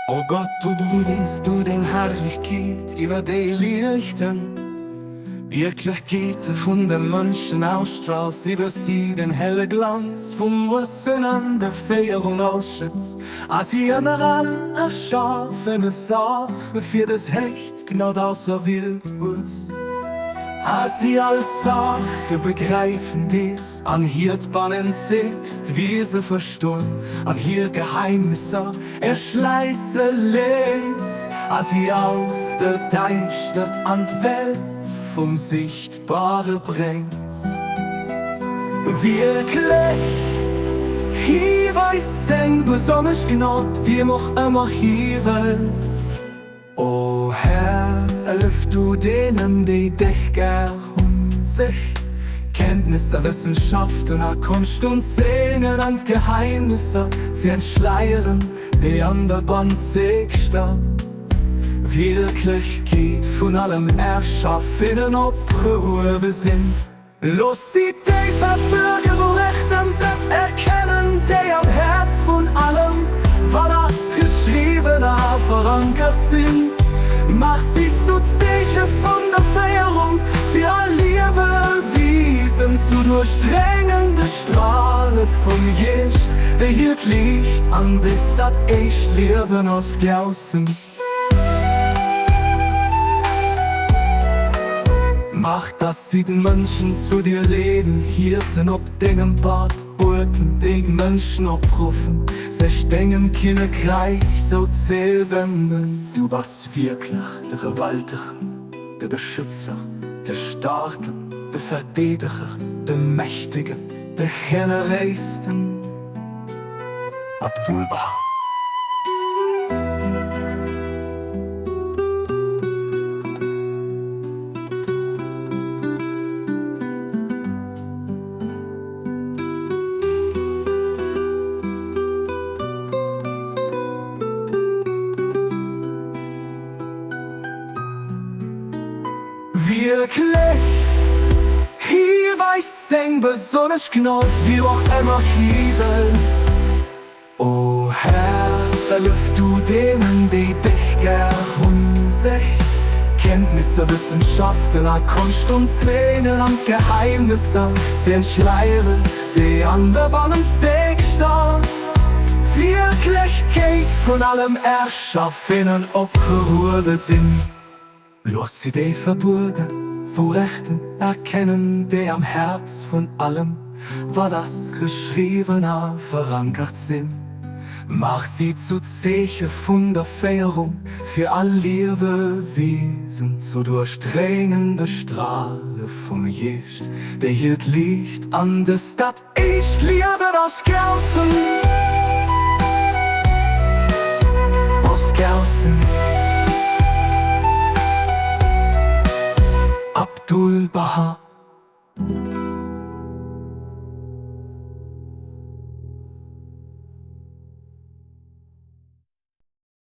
O Gott, du dings du deng Herrlechkeet iwwer déi liichtend Wierklechkeete vun de Mënschen ausstrahls, iwwer si den helle Glanz vum Wëssen an der Féierung ausschëtts, a si ënner all erschafene Saache fir dës héchst Gnad auserwielt hues. A si all Saache begräifen dees, an hiert bannenzegst Wiese verstoen, an hir Geheimnisser erschleisse léiss, a si aus der Däischtert an d'Welt vum Sichtbare bréngs. Wierklech, hie weist seng besonnesch Gnod wiem och ëmmer hie wëll. O Här, hëllef du deenen, déi dech gär hunn, sech Kenntnisser, Wëssenschaften a Konscht und Szenen an d'Geheimnisser ze entschleieren, déi an der banzegster Wierklechkeet vun allem Erschaffenen opgehuewe sinn. Looss si déi verbuerge Wuerechten erkennen, déi am Häerz vun allem, wat ass, geschriwwen a verankert sinn. Maach si zu Zeeche vun der Féierung fir all Liewewiesen, zu duerchdréngende Strale vum Geescht, déi hiert Liicht an bis dat éischt Liewen ausgaussen. Mach, dass si d'Mënschen zu dir leeden, Hierten op dengem Pad, Bueten, déi d'Mënschen opruffen, sech dengem Kinnekräich sou ze wenden. Du bass wierklech de Gewaltegen, de Beschützer, de Staarken, de Verdeedeger, de Mächtegen, de Generéisten. Abdu'l-Bahá. Wierklech, hie weist seng besonnesch Gnod, wéi och ëmmer hie wëll. O Här, hëllef du deenen, déi dech gär hunn, sech Kenntnisser, Wëssenschaften a Konscht und Szenen an d'Geheimnisser ze entschleieren, déi an der bannenzegster Wierklechkeet vun allem Erschaffenen opgehuewe sinn. Looss si déi verbuerge Wourechten erkennen, déi am Häerz vun allem, wat ass, geschriwwen a verankert sinn. Maach si zu Zeeche vun der Féierung fir all Liewewiesen, zu duerchdréngende Strale vum Geescht, déi hiert Liicht an dës dat éischt Liewen ausgaussen. Ausgaussen. Abdu'l-Bahá.